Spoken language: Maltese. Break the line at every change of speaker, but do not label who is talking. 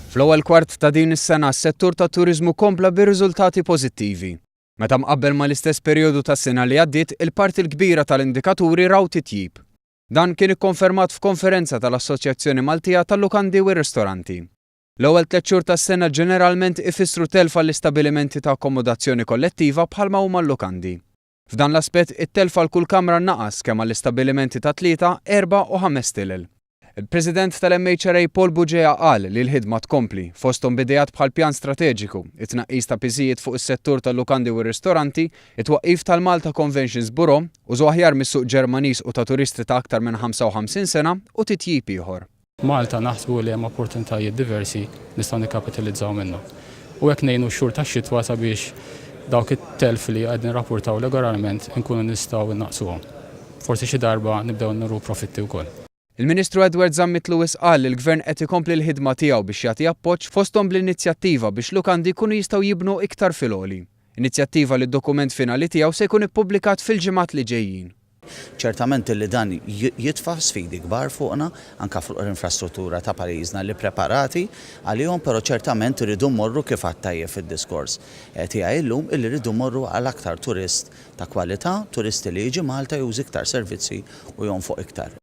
Fl-ewwel kwart ta' din is-sena s-settur tat-turiżmu kompla bir-riżultati pożittivi. Meta mqabbel mal-istess perjodu tas-sena li għaddiet, il-parti l-kbira tal-indikaturi raw titjib. Dan kien ikkonfermat f'konferenza tal-Assoċjazzjoni Maltija tal-Lukandi u r-Ristoranti. L-ewwel tlett xhur tas-sena ġeneralment ifissru telf għall-istabilimenti ta' akkomodazzjoni kollettiva bħalma huma l-lukandi. F'dan l-aspett, it-telf għal kull kamra naqas kemm għall-istabbilimenti ta' tlieta, erba' u ħames stilel. Il-President tal-MHRA Paul Bugeja qal li l-ħidma tkompli, fosthom b'ideat bħal pjan strateġiku, it-tnaqqis ta' piżijiet fuq is-settur tal-lukandi u r-ristoranti, it-twaqqif tal-Malta Conventions Bureau, użu aħjar mis-suq Ġermaniż u ta' turisti ta' aktar minn 55 sena u titjib ieħor.
Malta naħsbu li hemm opportunitajiet diversi nistgħu nikkapitalizzaw minnhom. U hekk ngħinu x-xhur tax-xitwa sabiex dawk it-telf li qed nirrappurtaw regolarment inkunu nistgħu nnaqqsuhom. Forsi xi darba nibdew nuru profitti wkoll.
Il-Ministru Edward Zammit Lewis qal li l-Gvern qed ikompli l-ħidma tiegħu biex jagħti appoġġ fosthom bl-inizjattiva biex lukandi jkunu jistgħu jibnu iktar fil-għoli. Inizjattiva li d-dokument finali tiegħu se jkun ippubblikat fil-ġimgħat li ġejjin.
Ċertament li dan jitfa' sfidi kbar fuqna, anke fuq l-infrastruttura ta' pajjiżna li preparati għalihom, però ċertament irridu mmorru kif għedt tajjeb fid-diskors tiegħi llum, illi rridu mmorru għal aktar turist ta' kwalità, turisti li jiġi Malta juża iktar servizzi u jonfoq iktar.